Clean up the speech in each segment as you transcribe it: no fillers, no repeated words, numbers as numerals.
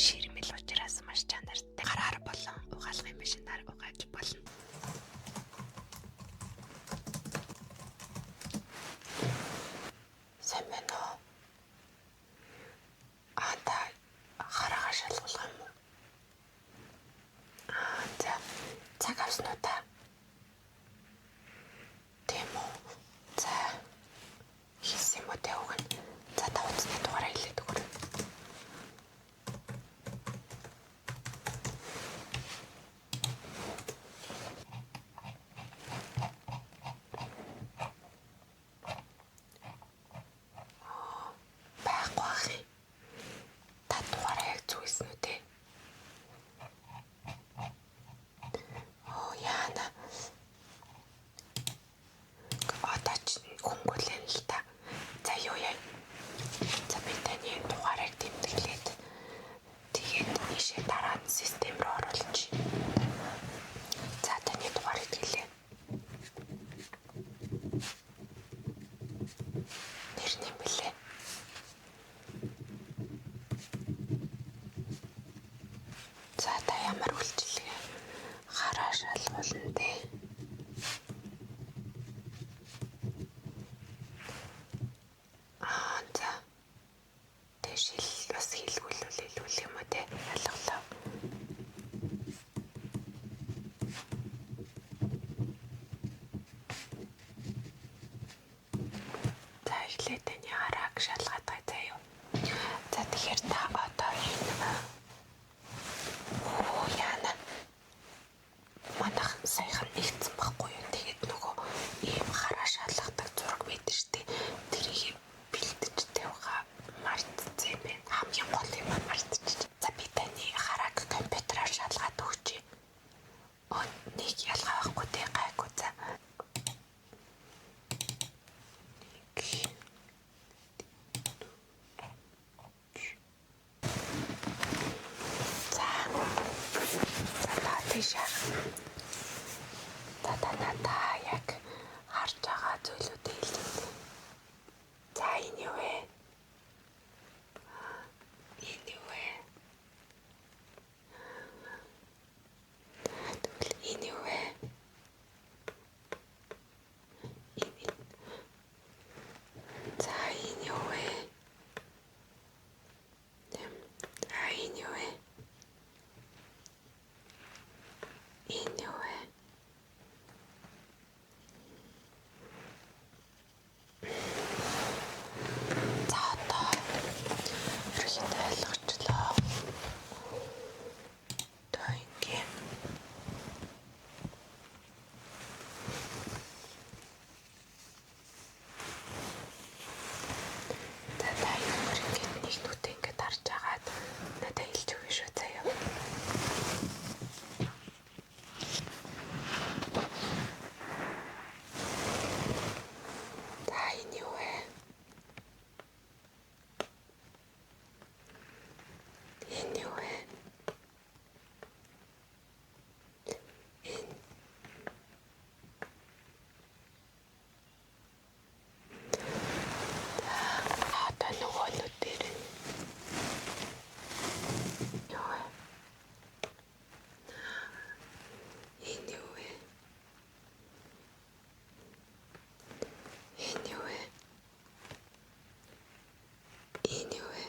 Ширмэл учраас маш чанартай. Гараар болон угаалгын машинаар угааж болно. Сайн байна уу? Аа та хараагаа шалгуулах юм уу? Аа за цаг авсан уу та? Тийм үү? За хийсэн юм уу те үг нь. За та утасны дугаараа хэлээд өгөөрэй. Байхгүй ах юм. Та дугаараа яг зүг хэлсэн үү те? Оо яана. Одоо ч хөнгөлэн л та. За юу яа. За би таны дугаарыг тэмдэглээд тэгээд ийшээ дараа нь систем рүү оруулж. За таны дугаарыг хэлээ. Нэр нь юм бэлээ. За та ямар үйлчилгээ хараа шалгуулна те. Аа за. Тэ шил бас хийлгүүлвэл хэлгүүлэх юм уу те. Алгалаа. За эхлээд таны харааг шалгаад байгаа заа юу. За тэгэхээр та одоо энэ оо яана манайх саяхан нэгдсэн байхгүй юу. Тэгээд нөгөө ийм хараа шалгадаг зураг байдаг штэ. Тэрийг бэлдэж тавиха мартцсан юм байна. Хамгийн гол юм мартчих. За би таны харааг компьютераар шалгаад өгчээ. Оо нэг ялгаа байхгүй те гайгүй за. Нэг. За. За та тийш. За та надаа яг харж байгаа зүйлүүдээ хэлээд. За энэ юу вэ? Энэ юу вэ? Тэгвэл энэ юу вэ? Энэ. За энэ юу вэ? За энэ юу вэ? Энэ юу вэ? За одоо ерөнхийдөө ойлгочлоо. Одоо ингэ. За та энэ ингээд нэг нүдэ ингээд харж агаад надад хэлж өгнө шүү заяа. За энэ юу вэ? Энэ юу вэ? Энэ. За одоо нөгөө нүд дээр нь юу вэ? Энэ юу вэ? Энэ юу вэ? Энэ юу вэ?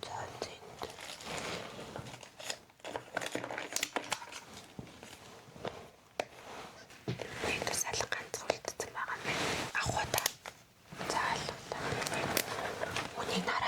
За зэнд. Нэг тусаал ганц үлдсэн байгаа юм байна. Авах уу та? За алга та. Үнийг нараа.